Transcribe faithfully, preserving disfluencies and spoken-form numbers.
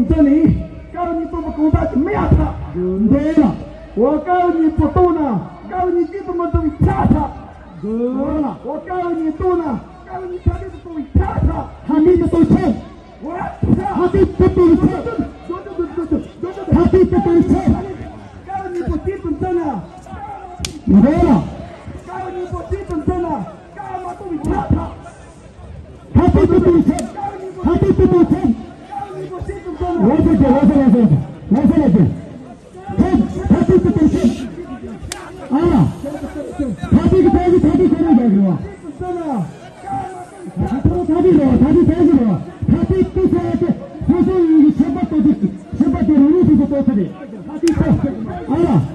ད་ནི་སྐབས་གཉིས་པོ་གང་ཟག་གི་མི་ཡ་ཐག་འདོད་ལ། འོ་སྐབས་གཉིས་པོ་གཏོང་ན་སྐབས་གཉིས་གཅིག་ཏུ་མི་འགྲོ་བའི་ཆ་ཐག་འདོད་ལ། འོ་སྐབས་གཉིས་གཏོང་ན་སྐབས་གཉིས་ཐ་དད་དུ་གཏོང་བའི་ཆ་ཐག་ཐ་དད་དུ་གཏོང་ཆེད། འོ་ཐ་དད་དུ་གཏོང་ཆེད། ཐ་དད་དུ་གཏོང་ཆེད། སྐབས་གཉིས་པོ་གཅིག་ཏུ་འཛིན་ན། འདོད་ལ། སྐབས་གཉིས་པོ་གཅིག་ཏུ་འཛིན་ན་སྐབས་མ་གཏོང་བའི་ཆ་ཐག་ཐ་དད་དུ་གཏོང་ཆེད། ཐ་དད་དུ་གཏོང་ཆེད། ལོ་སར་གྱི་ལོ་སར་ལོ་སར་ལོ་སར་ལོ་སར་ཐ་དད་དུ་གཏོང་ཆེད། ཨ་ལ། ཐ་དད་ཀྱི་ཐ་དད་ཐ་དད་ཁོ་རང་རྒྱག་རེད་བ། ཐ་དད་ཐ་དད་རེད་བ། ཐ་དད་ཐ་དད་རེད་བ། ཐ་དད་དུ་ཟེར་ཡ་དེ་སོ་སོ་ཡིན་གྱི་ཤེས་པ་ཏོ་དེ་ཤེས་པ་དེ་རང་རང་སོ་སོ་ཏོ་ཚེ་རེད། ཐ་དད་ཐ་ཨ་ལ།